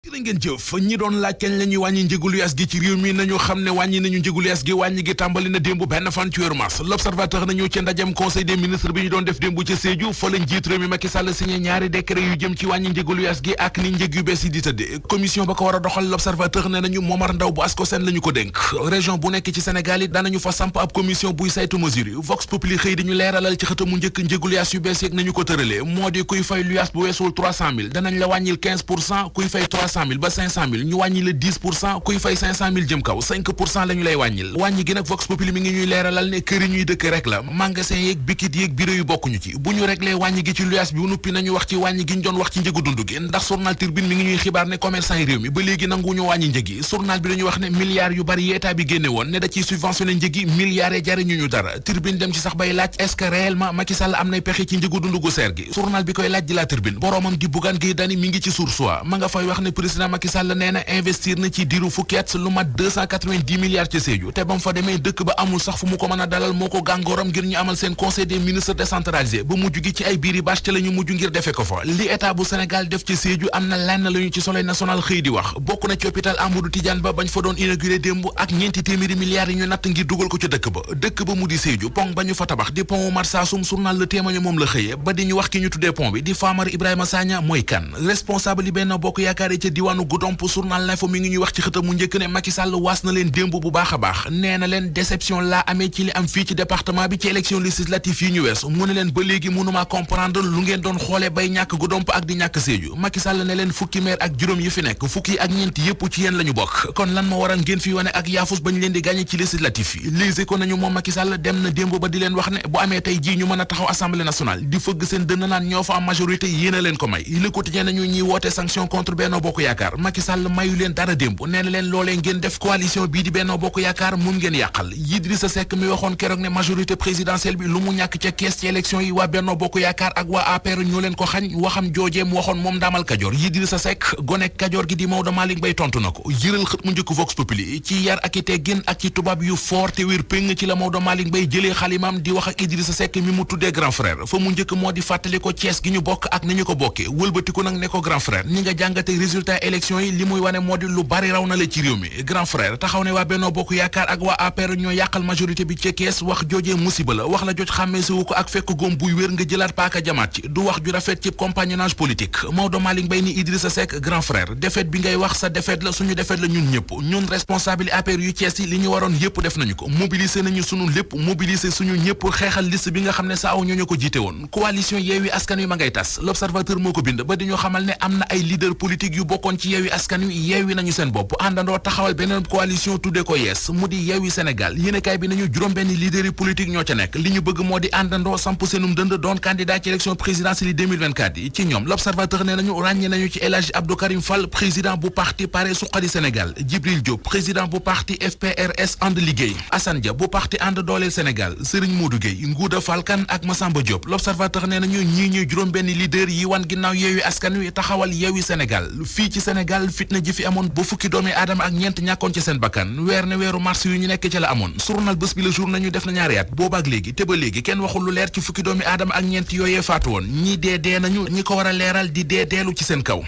jërë ngeen jëf ñi doon laaj kañ la ñuy wàññi njëgu luyaas gi ci réew mi nañu xam ne wàññi nañu njëgu luyaas gi wàññi gi tàmbali na démb benn fan ci weeru mars l'observateur nañu ci ndajem conseil des ministres bi ñu doon def démb ca Sédhiou fa la njiit réew mi Macky Sall signé ñaari décret yu jëm ci wàññi njëgu luyaas gi ak ni njëg yu bees yi di tëdde commission ba ko war a doxal l'observateur ne nañu Momar Ndaw bu Ascosen la ñu ko dénk région bu nekk ci Sénégal it daanañu fa samp ab commission buy saytu mesures yi Vox Populi xëy di ñu leeralal ci xëtamu njëkk njëgu luyaas yu bees yeeg nañu ko tëralee moo di kuy fay luyaas bu weesul 300 000 danañ la wàññil 15% kuy fay 300 000 ba 500 000 ñu wàññi la 10% kuy fay 500 000 jëm kaw 5% la ñu lay wàññil wàññi gi nag Vox Populi mi ngi ñuy leeralal ne kër yi ñuy dëkk rek la magasin yeeg bikit yeeg bureau yu bokkuñu ci bu ñu réglé wàññi gi ci luyaas bi bu nuppi nañu wax ci wàññi gi ñu doon wax ci njëgu dund gi ndax journal Tribune mi ngi ñuy xibaar ne commerçant yi réew mi ba léegi nanguñu wàññi njëg yi journal bi dañu wax ne milliards yu bari yi état bi génne woon ne da ciy subventionné njëg yi milliards yi jariñu ñu dara Tribune dem ci sax bay laaj est-ce que réellement Macky Sall am nay pexe ci njëgu dund gu seer gi journal bi koy laaj di la Tribune boromam di Bougane Gueye Dany mi ngi ci Source A ma nga fay wax ne président Macky Sall nee na investir na ci diiru fukki at lu mat 290 milliards ci Sédhiou te bam fa demee dëkk ba amul sax fu mu ko mën a dalal moo ko gàngooram ngir ñu amal seen conseil des ministres décentralisé ba mujj gi ci ay biiri bâche ca la ñu mujj ngir defe ko fa li état bu Sénégal def ci Sédhiou am na lenn la ñu ci Soleil national xëy di wax bokk na ci hôpital Amadou Tidiane ba bañ fa doon inauguré démb ak ñeenti téeméeri milliards yi ñu natt ngir dugal ko ca dëkk ba mu di Sédhiou pont ba ñu fa tabax di pont Oumar Sassoum journal Le Témoin moom la xëyee ba di ñu wax ki ñu tuddee pont bi di Famara Ibrahima Sagna mooy kan responsable yi Benno Bokk Yaakaar ca diwaanu Goudomp journal L'Info mi ngi ñuy wax ci xëtamu njëkk ne Macky Sall waas na leen démb bu baax a baax nee na leen déception laa amee ci li am fii ci département bi ci élection législative yi ñu wees mu ne leen ba léegi mënuma comprendre lu ngeen doon xoolee bay ñàkk Goudomp ak di ñàkk Sédhiou Macky Sall ne leen fukki maire ak juróom yi fi nekk fukki ak ñeent yépp ci yéen la ñu bokk kon lan ma waral ngeen fi wane ak yaafus bañ leen di gagné ci législative yi Les Échos nañu moom Macky Sall dem na démb ba di leen wax ne bu amee tey jii ñu mën a taxaw assemblée nationale di fëgg seen dënn naan ñoo fa am majorité yéen a leen ko may Le Quotidien nañu ñiy woote sanction contre Benno Bokk Yaakaar Macky Sall mayu leen dara démb nee na leen loolee ngeen def coalition bii di Benno Bokk Yaakaar moom ngeen yàqal Idrissa Seck mi waxoon keroog ne majorité présidentielle bi lu mu ñàkk ca kees ci élection yi waa Benno Bokk Yaakaar ak waa APR ñoo leen ko xañ waxam joojee mu waxoon moom Ndamal Kajoor Idrissa Seck gonek Kajoor gi di Maodo Malick Mbaye tontu na ko yëral xët mu njëkk Vox Populi ci yar ak i teggin ak ci tubaab yu fort te wér péng ci la Maodo Malick Mbaye jëlee xalimaam di wax ak Idrissa Seck mi mu tuddee grand frère fa mu njëkk moo di fàttali ko Cees gi ñu bokk ak ni ñu ko bokkee wëlbatiku nag ne ko grand frère ni nga jàngate résultat élection yi li muy wane moo di lu bari raw na la ci réew mi grand frère taxaw ne waa Benno Bokk Yaakaar ak waa APR ñoo yàqal majorité bi ca kees wax joojee musiba la wax la joj xàmmeesewu ko ak fekk góom buy wér nga jëlaat paaka jamaat ci du wax ju rafet ci compagnonnage politique Maodo Malick Mbaye ni Idrissa Seck grand frère défaite bi ngay wax sa défaite la suñu défaite la ñun ñëpp ñun responsable yi APR yu Cees yi li ñu waroon yëpp def nañu ko mobiliser nañu sunu lépp mobiliser suñu ñëpp xeexal liste bi nga xam ne sa aw ñooñu ko jiite woon coalition Yewwi Askan Wi ma ngay tas l'observateur moo ko bind ba di ñu xamal ne am na ay leader politique yu bokkoon ci Yewwi Askan Wi yeewi nañu seen bopp àndandoo taxawal beneen coalition tuddee ko yees mu di Yewwi Sénégal yéenekaay bi nañu juróom-benn leader yi politique ñoo ca nekk li ñu bëgg moo di àndandoo samp seenum dënd doon candidat ci élection présidentielle yi 2024 yi ci ñoom l'observateur ne nañu ràññe nañu ci El Hadji Abdou Karim Fall président bu parti Pare Suqali Sénégal Djibril Diop président bu parti FPRS ànd liggéey Assane Dia bu parti ànd dooleel Sénégal Serigne Modou Gueye Ngouda Fall Kane ak Massamba Diop l'observateur ne nañu ñii ñuy juróom-benn leader yi wan ginnaaw Yewwi Askan Wi taxawal Yewwi Sénégal fii ci Sénégal fitna ji fi amoon ba fukki doomi aadama ak ñeent ñàkkoon ci seen bakkan weer ne weeru mars yu ñu nekk ci la amoon journal Bës Bi Le Jour nañu def na ñaari at boobaak léegi te ba léegi kenn waxul lu leer ci fukki doomi aadama ak ñeent yooyee faatu woon ñi dee nañu ñi ko war a leeral di deelu ci seen kaw